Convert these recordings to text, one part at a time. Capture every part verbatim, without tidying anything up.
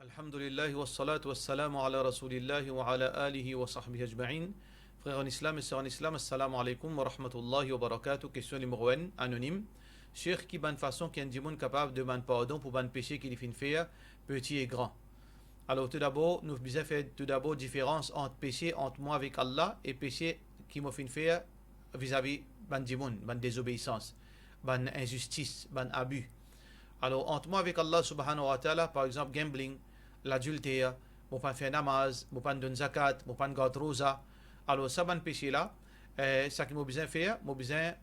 Alhamdulillah, wassalatu wassalamu ala Rasulillah wa ala alihi wa sahbihi ajma'in. Frer an Islam e ser an Islam, assalamu alaikum wa rahmatullahi wa barakatuh. Kestion nimero enn, anonim. Sheikh, ki bann fason ki enn dimoun kapav demann pardon pou bann pese ki li finn fer, peti e gran? Alor, toudabor, nou bizin fer toudabor diferans ant pese ant mwa avek Allah e pese ki mo finn fer vizavi bann dimoun, bann dezobeisans, bann inzistis, bann abi. Alor, ant mwa avek Allah subhanahu wa ta'ala, par exanp, gambling, ladilter, mo pa'nn fer namaz, mo pa'nn donn zakat, mo pa'nn gard roza. Alor, sa bann pese la, eh, sa ki mo bizin fer, mo bizin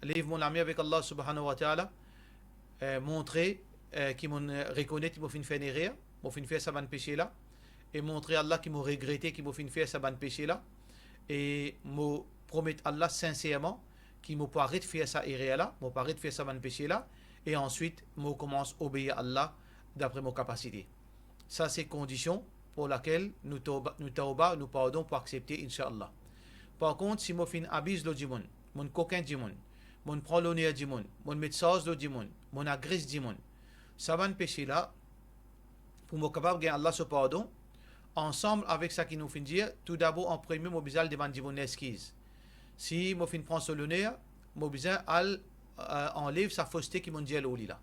lev mo lame avek Allah subhanahu wa ta'ala, eh, montre, eh, ki mo rekonet ki mo finn fer enn erer, mo finn fer sa bann pese la, e montre Allah ki mo regrete ki mo finn fer sa bann pese la, e mo promet Allah sinserman ki mo pou aret fer sa erer la, mo pou aret fer sa bann pese la, e answit mo koumans obeir Allah dapre mo kapasite. Sa se kondision pou lakel nou tawba, nou tawba, nou pardon pou aksepte, inshallah. Par kont, si mo finn abiz lor dimoun, mo'nn kokin dimoun, mo'nn pran loner dimoun, mo'nn met sarz lor dimoun, mo'nn agres dimoun, sa bann pese la, pou mo kapav gagn Allah so pardon, ansam avek sa ki nou finn dir, toudabor, an premie, mo bizin al demann dimoun leskiz. Si mo finn pran so loner, mo bizin al, eh, anlev sa foste ki mo'nn dir lor li la.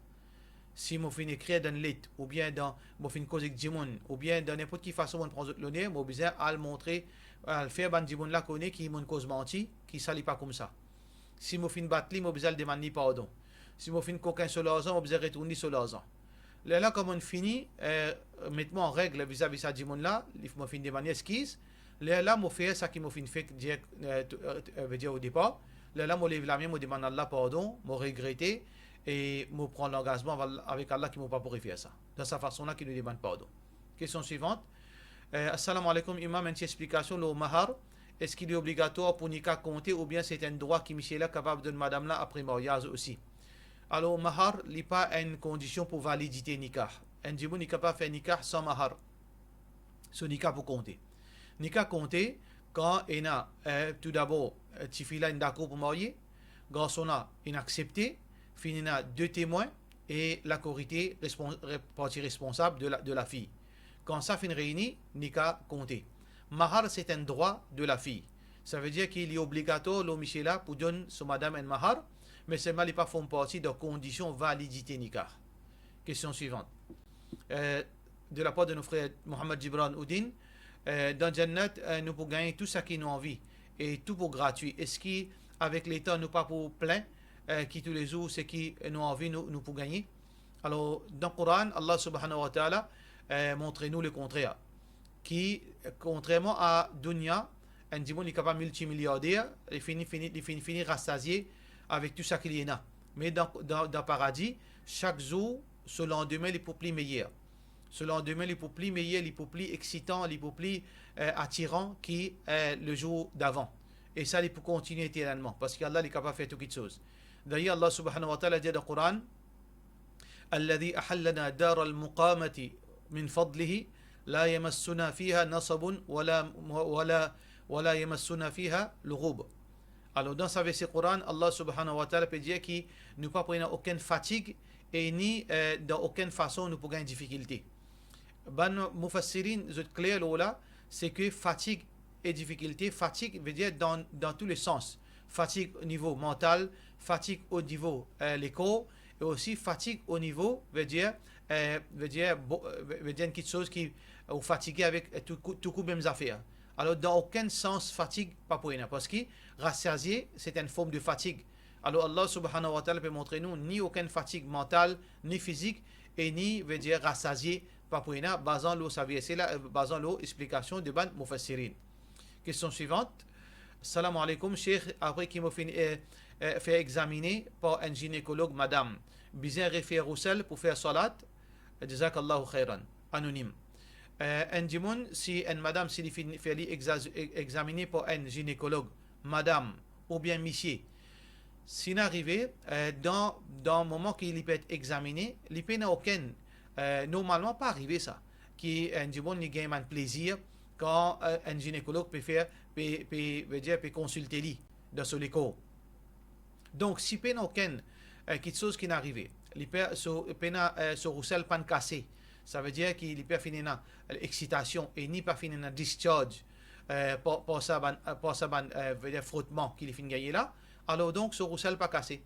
Si mo finn ekrir dan enn let, oubien dan, mo finn koz ek dimoun, oubien dan ninport ki fason mo'nn pran zot loner, mo bizin al montre, al fer bann dimoun la kone ki mo'nn koz manti, ki sa li pa koumsa. Si mo finn bat li, mo bizin al demann li pardon. Si mo finn kokin so larzan, mo bizin retourn li so larzan. Lerla, kan mo'nn fini, eh, met mwa an reg vizavi sa dimoun la, li, mo finn demann li eskiz, lerla mo fer sa ki mo finn fer dir, eh, to-, eh, to-, eh, vedir o depar. Lerla mo lev lame, mo demann Allah pardon, mo regrete, e mo pran langazman aval-, avek Allah ki mo pa pou refer sa. Dan sa fason la ki nou demann pardon. Kestion swivant. Eh, assalamu alaikum, Imam, enn ti explikasion lor mahar. Eski li obligatwar pou nika konte oubien se enn drwa ki misie la kapav donn madam la apre maryaz osi? Alor, mahar, li pa enn kondision pou validite nikah. Enn dimoun, li kapav fer nikah san mahar. So nikah pou konte. Nikah konte kan ena, eh, toudabor, eh, tifi la inn dakor pou marye, garson la inn aksepte, finn ena de temwin e lakorite respon-, re-, parti responsab de la, de lafiy. Kan sa finn reyni, nikah konte. Mahar, se enn drwa de lafiy. Savedir ki li obligatwar lor misie la pou donn so madam enn mahar, me selman li pa form parti dan kondision validite nikah. Kestion swivant. Eh, de lapar de nou frer Mohammad Gibran Oudin, eh, dan Jannat, eh, nou pou gagn tou saki nou anvi e tou pou gratwi. Eski avek letan nou pa pou plin, eh, ki toulezour seki nou anvi nou, nou pou gagne? Alor, dan Koran, Allah subhanahu wa ta'ala, eh, montre nou lekontrer. Ki, kontrerman a dunya, enn dimoun li kapav miltimiliarder, li fini, fini, li fini, fini rasazie avek tou saki li ena. Me dan, dan, dan paradi, sak zour, so landime, li pou pli meyer. So landime, li pou pli meyer, li pou pli eksitan, li pou pli, eh, atiran ki, eh, le zour davan. E sa, li pou kontigne eternelman, parski Allah, li kapav fer tou kitsoz. Dayer, Allah subhanahu wa ta'ala dir dan Koran, "Alladhi ahallana daral muqamati min fadlihi, la yamassuna fiha nasabun, wala, wala, wala yamassuna fiha lughub." Alor, dan sa verse Koran, Allah subhanahu wa ta'ala pe dir ki nou pa pou ena okenn fatig e ni, eh, dan okenn fason nou pou gagn difikilte. Bann mufassirin, zot kler lor la, se ke fatig e difikilte, fatig vedir dan, dan tou le sans. Fatig o nivo mantal, fatig o nivo, eh, lekor, e osi fatig o nivo, vedir, eh, vedir, bo-, eh, vedir enn kitsoz ki, ou fatige avek, eh, tou kou-, tou kou mem zafer. Alor, dan okenn sans fatig pa pou ena, parski rasazie, se enn form de fatig. Alor, Allah subhanahu wa ta'ala pe montre nou ni okenn fatig mantal, ni fizik, e ni, vedir, rasazie pa pou ena, bazan lor sa verse la, eh, bazan lor explikasion de bann mufassirin. Kestion swivant. Salam alaikum, Sheikh, apre ki mo finn, eh, eh, fer examine par enn ginekolog madam, bizin refer Roussel pou fer swalat? Jazakallahu khairan. Anonim. Eh, enn dimoun, si enn madam, si li finn fer li exa-, e-, examine par enn ginekolog madam oubien misie, si inn arive, eh, dan, dan moman ki li pe et examine, li pena okenn, eh, normalman pa arive sa, ki enn dimoun li gagn bann plezir kan, eh, enn ginekolog pe fer, pe, pe, vedir, pe konsilte li dan so lekor. Donk, si pena okenn, eh, kitsoz ki'nn arive, li pe, so, pena, eh, so Roussel pa'nn kase, Savedir ki li pa finn ena exitasion e ni pa finn ena discharge, eh, par, par sa bann, par sa bann, eh, vedir frotman ki li finn gagne la. Alor donk, so rousel pa kase.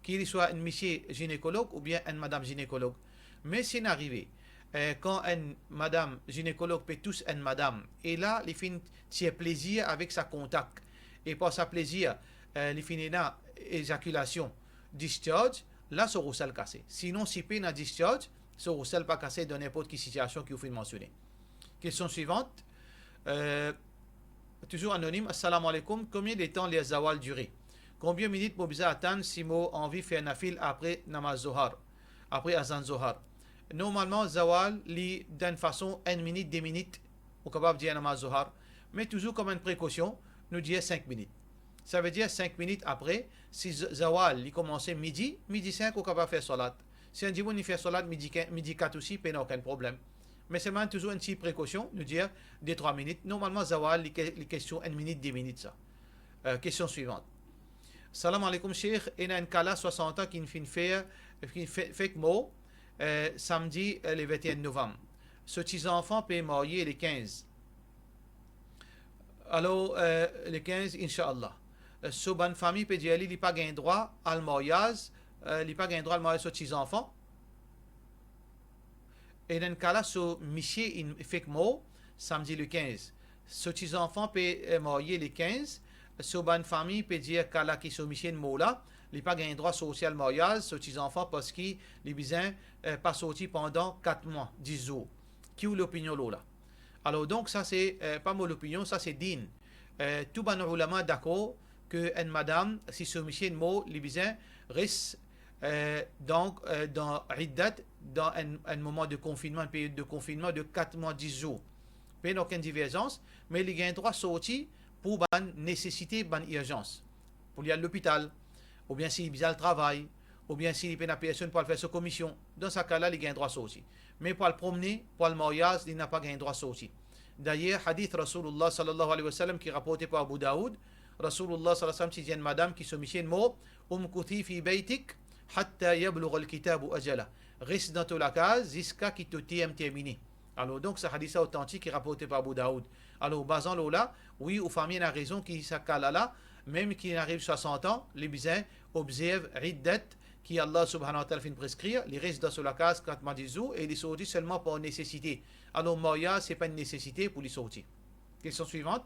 Ki li swa enn misie zinekolog oubien enn madam zinekolog. Me si inn arive, eh, kan enn madam zinekolog pe tous enn madam, e la, li finn tir plezir avek sa kontak, e par sa plezir, eh, li finn ena ezakilasion, discharge, la so rousel kase. Sinon, si pena discharge, so rousel pa kase dan ninport ki sitiasion ki ou finn mansione. Kestion swivant, eh, touzour anonim, Assalamu alaikum, konbien letan ler zawal dire? Konbien minit mo bizin atann si mo anvi fer nafil apre namaz Zohar, apre azan Zohar? Normalman, zawal, li dan fason enn minit, de minit, ou kapav dir namaz Zohar, me touzour kouma enn prekosion, nou dir sink minit. Savedir sink minit apre, si z-, zawal, li koumanse midi, midi sink, ou kapav fer swalat. Si enn dimoun li fer swalat midi kin-, midi kat osi, pena okenn problem. Me selman touzour enn ti prekosion, nou dir de trwa minit. Normalman, zawal, li ke-, li kestion enn minit, de minit sa. Eh, kestion swivant. Salam alaikum, Sheikh. Ena enn kala swasant an ki finn fer, ki fe-, fek mor, eh, samdi, eh, le vinteen novam. So ti zanfan pe marye le kinz. Alor, eh, le kinz, inshallah. Eh, so bann fami pe dir li, li pa gagn drwa al maryaz, eh, li pa gagn drwa al maryaz so ti zanfan. E dan kala so misie inn fek mor samdi le kinz. So ti zanfan pe, eh, marye le kinz. So bann fami pe dir kala ki so misie inn mor la, li pa gagn drwa sorti al maryaz so ti zanfan parski li bizin, eh, pa sorti pandan kat mwa, dis zour. Ki ou lopinion lor la? Alor donk, sa se, eh, pa mo lopinion, sa se din. Eh, tou bann oulama dakor ke enn madam, si so misie inn mor, li bizin res, eh, donk, eh, dan iddat, dan enn, enn moman de konfinnman, enn period de konfinnman de kat mwa, dis zour. Pena okenn diverzans, me li gagn drwa sorti pou bann nesesite, bann irzans. Pou li al lopital, oubien si li bizin al travay, oubien si li pena personn pou al fer so komision, dan sa ka la, li gagn drwa sorti. Me pou al promne, pou al maryaz, li napa gagn drwa sorti. Dayer, hadith Rasoulillah sallallahu alayhi wa sallam ki raporte par Abu Daoud, Rasoulillah sallallahu alayhi wa sallam ti dir enn madam ki so misie inn mor, "Umkuthi fi baytik hatta yablugha al-kitabu ajala." Res dan to lakaz ziska ki to term termine. Alor donk, sa hadis la otantik, ki raporte par Abu Daoud. Alor, bazan lor la, wi, ou fami ena rezon ki sa kala la, mem ki inn ariv swasant an, li bizin obzerv iddat ki Allah subhanahu wa ta'ala finn preskrir, li res dan so lakaz kat mwa, dis zour e li sorti selman par nesesite. Alor, maryaz, se pa enn nesesite pou li sorti. Kestion swivant.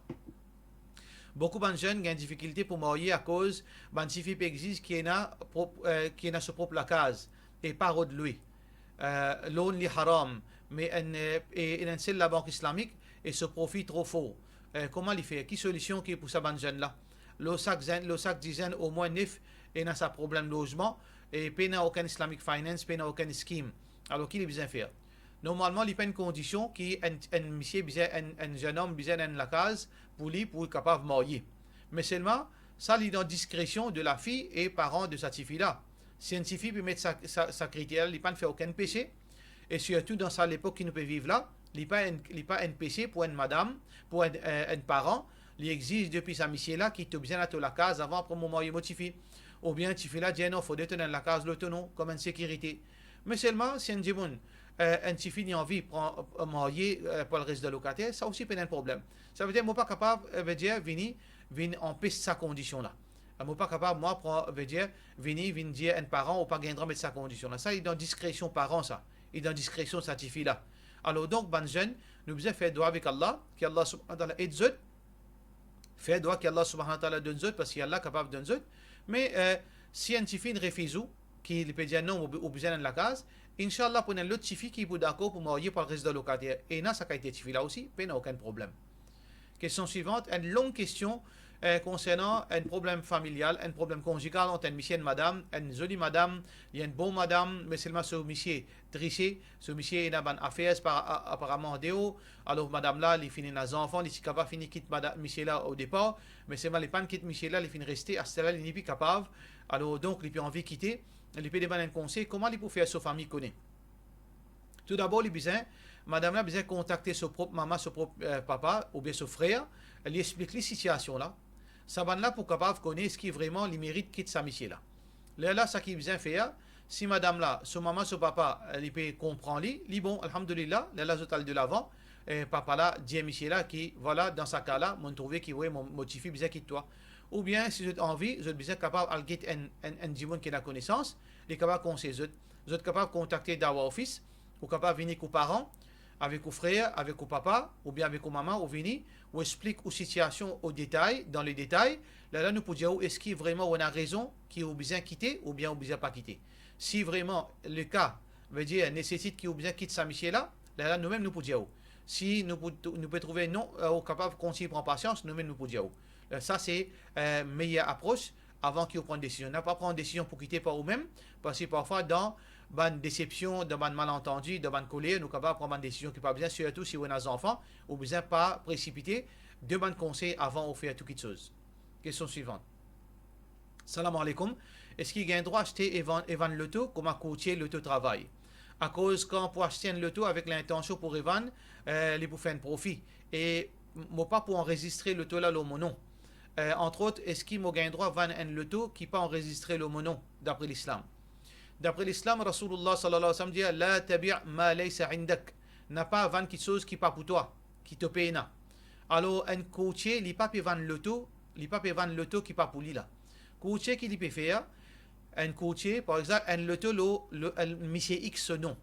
Boukou bann zenn gagn difikilte pou marye akoz bann tifi pe exiz ki ena prop, eh, ki ena so prop lakaz e pa rod lwe. Eh, loan li haram, me enn, eh, e, ena enn sel labank islamik e so profi tro for. Eh, kouma li fer? Ki solision ki pou sa bann zenn la? Lor sak zenn, lor sak dis zenn, omwin nef ena sa problem lozman e pena okenn Islamic Finance, pena okenn scheme. Alor, ki li bizin fer? Normalman, li pa enn kondision ki enn, enn misie bizin, enn, enn zennom bizin enn lakaz pou li, pou li kapav marye. Me selman, sa li dan diskresion de lafi e paran de sa tifi la. Si enn tifi pe met sa, sa, sa kriter la, li pa'nn fer okenn pese, e sirtou dan sa lepok ki nou pe viv la, li pa enn, li pa enn pese pou enn madam, pou enn, eh, enn paran, li exiz depi sa misie la ki to bizin al to lakaz avan, apre mo marye mo tifi. Oubien tifi la dir, "Non, fode to ena enn lakaz lor to non, kouma enn sekirite." Me selman, si enn dimoun, eh, enn tifi, li anvi pran, eh, marye, eh, pou al res dan lokater, sa osi pena enn problem. Savedir, mo pa kapav, eh, vedir, vini, vinn anpes sa kondision la. Eh, mo pa kapav, mwa, pran, vedir, vini, vinn dir enn paran, ou pa gagn drwa met sa kondision la. Sa, li dan diskresion paran, sa. Li dan diskresion sa tifi la. Alor donk, bann zenn, nou bizin fer dwa avek Allah, ki Allah subhanahu wa ta'ala ed zot, fer dwa ki Allah subhanahu wa ta'ala donn zot, parski Allah kapav donn zot. Me, eh, si enn tifi inn refiz ou, ki li pe dir, "Non, ou, ou bizin enn lakaz," inshallah, pou ena enn lot tifi ki pou dakor pou marye, pou al res dan lokater. Ena sa kalite tifi la osi, pena okenn problem. Kestion swivant, enn long kestion, eh, konsernan enn problem familial, enn problem konzigal ant enn misie, enn madam, enn zoli madam, li enn bon madam, me selman so misie trise, so misie ena bann afer apa-, a-, aparaman deor. Alor, madam la, li finn ena zanfan, li ti kapav finn kit mada-, misie la o depar, me selman li pa'nn kit misie la, li finn reste, aster la, li nepli kapav. Alor, donk, li pe anvi kite, li pe demann enn konsey, kouma li pou fer so fami kone? Toudabor, li bizin, madam la bizin kontakte so prop mama, so prop, eh, papa, oubien so frer, li explik li sitiasion la. Sa bann la pou kapav kone eski vreman li merit kit sa misie la. Lerla, sa ki bizin fer, Si madam la, so mama, so papa, eh, li pe konpran li, li bon, alhamdulillah, lerla zot al delavan. Eh, papa la dir misie la ki, vwala, dan sa ka la, mo trouve ki, wi, mo, mo tifi bizin kit twa. Oubien, si zot anvi, zot bizin kapav al get enn, enn, enn dimoun ki ena konesans, li kapav konsey zot. Zot kapav kontakte Dawah Office, ou kapav vini ek ou paran, avek ou frer, avek ou papa, oubien avek ou mama, ou vini, ou explik ou sitiasion o detay, dan le detay, lerla nou pou dir ou eski vreman ou ena rezon ki ou bizin kite oubien ou bizin pa kite. Si vreman le ka, vedir, nesesit ki ou bizin kit sa misie la, lerla noumem nou pou dir ou. Si nou pou, nou pe trouve non, eh, ou kapav kontign pran pasians, noumem nou pou dir ou. Eh, sa se, eh, meyer apros avan ki ou pran desizion. Napa pran desizion pou kite par oumem, parski parfwa dan bann desepsion, dan bann malantandi, dan bann koler, nou kapav pran bann desizion ki pa bizin, sirtou si ou ena zanfan, ou bizin pa presipite, demann konsey avan ou fer tou kitsoz. Kestion swivan. Salam aleykoum. Eski gagn drwa aste e vann, e vann loto kouma kourtie loto travay? Akoz kan pou aste enn loto avek lintansion pou revann, eh, li pou fer enn profi. E mo pa pou anrezistre loto la lor mo non. Eh, antrot, eski mo gagn drwa vann enn loto ki pa anrezistre lor mo non, dapre Lislam? Dapre Lislam, Rasoulillah sallallahu alayhi wa sallam dir, "La tabi' ma laysa indak." Napa vann kiksoz ki pa pou twa, ki to pena. Alor, enn kourtie, li pa pe vann loto, li pa pe vann loto ki pa pou li la. Kourtie ki li pe fer, enn kourtie, par exanp, enn loto lor, lor, enn misie X so non.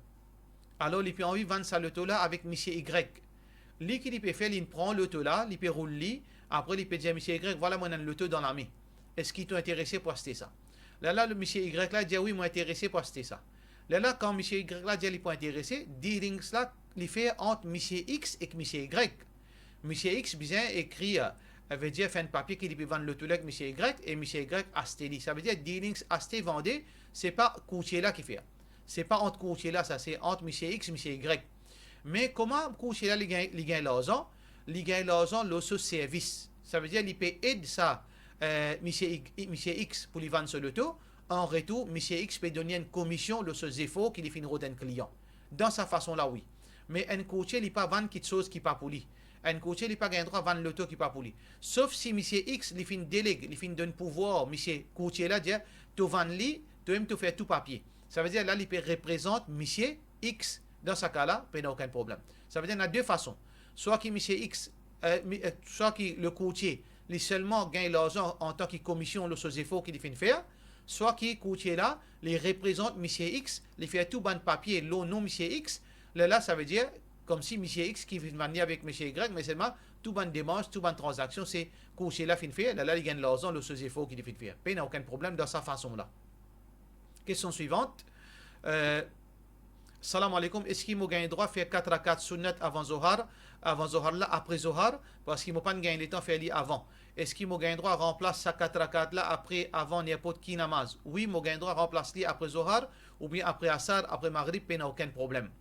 Alor, li pe anvi vann sa loto la avek misie Y. Li ki li pe fer, li pran loto la, li pe roul li, apre li pe dir misie Y, "Vwala, mo ena enn loto dan lame. Eski to interese pou aste sa?" Lerla, le misie Y la dir, "Wi, mo interese pou aste sa." Lerla, kan misie Y la dir li pou interese, dealings la, li fer ant misie X ek misie Y. Misie X bizin ekrir, eh, vedir fer enn papie ki li pe vann loto la ek misie Y, e misie Y aste li. Savedir dealings, aste, vande, se pa kourtie la ki fer. Se pa ant kourtie la sa, se ant misie X, misie Y. Me kouma kourtie la li gagn, li gagn larzan, li gagn larzan lor so servis. Savedir li pe ed sa, eh, misie Y, misie X pou li vann so loto, an retour, misie X pe donn li enn komision lor so zefor ki li finn rod enn klian. Dan sa fason la, wi. Me enn kourtie, li pa vann kiksoz ki pa pou li. Enn kourtie, li pa gagn drwa vann loto ki pa pou li. Sof si misie X, li finn deleg, li finn donn pouvwar misie kourtie la, dir, "To vann li, to mem to fer tou papie." Savedir la, li pe reprezant misie X. Dan sa ka la, pena okenn problem. Savedir, ena de fason. Swa ki misie X, eh, mi-, eh, swa ki le kourtie, li selman gagn larzan antan ki komision lor so zefor ki li finn fer, swa ki kourtie la, li reprezant misie X, li fer tou bann papie lor non misie X, lerla, savedir, koumsi misie X ki finn vann li avek misie Y, me selman tou bann demars, tou bann tranzaksion, se kourtie la finn fer, lerla, li gagn larzan lor so zefor ki li finn fer. Pena okenn problem dan sa fason la. Kestion swivan. Eh, Salam aleykoum, eski mo gagn drwa fer kat rakat sunnat avan Zohar, avan Zohar la, apre Zohar, parski mo pa'nn gagn letan fer li avan? Eski mo gagn drwa ranplas sa kat rakat la apre, avan ninport ki namaz? Wi, mo gagn drwa ranplas li apre Zohar, oubien apre Asar, apre Magrib, pena okenn problem.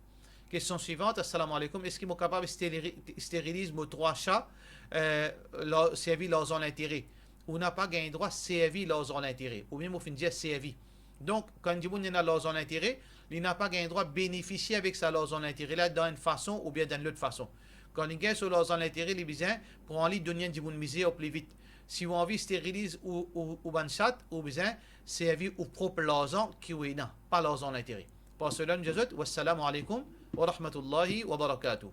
Kestion swivan, Assalamu alaikum, eski mo kapav sterili-, steriliz mo trwa sa, eh, la-, servi larzan lintere? Ou napa gagn drwa servi larzan lintere, oubien mo finn dir servi. Donk, kan dimoun ena larzan lintere, li napa gagn drwa benefisie avek sa larzan lintere la dan enn fason oubien dan enn lot fason. Kan li gagn so larzan lintere, li bizin pran li donn enn dimoun mizer pli vit. Si ou anvi steriliz ou, ou, ou bann sat, ou bizin servi ou prop larzan ki ou ena, pa larzan lintere. Par sela, nou dir zot, wassalamu alaikum wa rahmatullahi wa barakatuh.